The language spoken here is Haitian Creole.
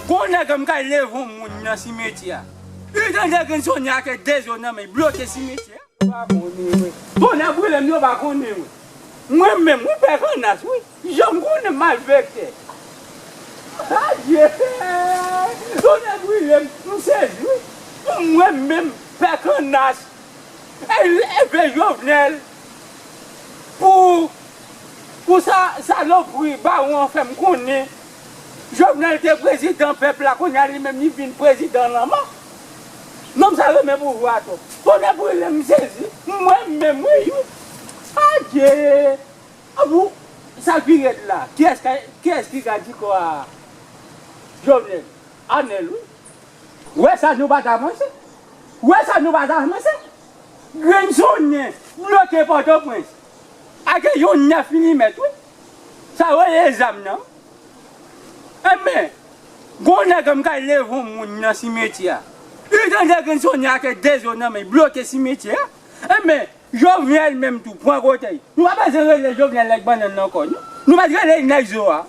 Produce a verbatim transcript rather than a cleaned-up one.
Gon nèg m kay leve yon moun nan simetyè a. Li tande grenn Sonya ke de zo nan men, li bloke simetyè a. Pa konnen, wi. Bonè brile m, yo pa konnen, wi. Mwen menm, wi, pè kannas, wi. Jan m konnen malfektè. Adye! Bonè brile m, m sezi, wi. Mwen menm, pè kannas. E, e ve Jovenel pou, pou sa, salopri bawon an fè m konnen. Jovenel te prezidan pèp la, kounye a li menm li vin prezidan lanmò. Nonm sa renmen pouvwa twòp. Bonè brile m sezi, mwen menm wi, wi. Adye! Apou, sa ki rèd la? Kiyès ka, kiyès ki ka di kò a Jovenel? Anèl, wi. Wè sa nou pa t avanse. Wè sa nou pa t avanse. Grenn Sonya bloke Pòtoprens. Ake yon nèf milimèt, wi. Sa rele zam nan. Enben, gon nèg m kay leve yon moun nan simetyè a. Li tande grenn Sonya ke de zo nan men, li bloke simetyè a. Enben, Jovenel menm tou, pran kote l. Nou pa bezwen rele Jovenel nèg bannann nan ankò, non. Nou mèt rele l nèg zo a.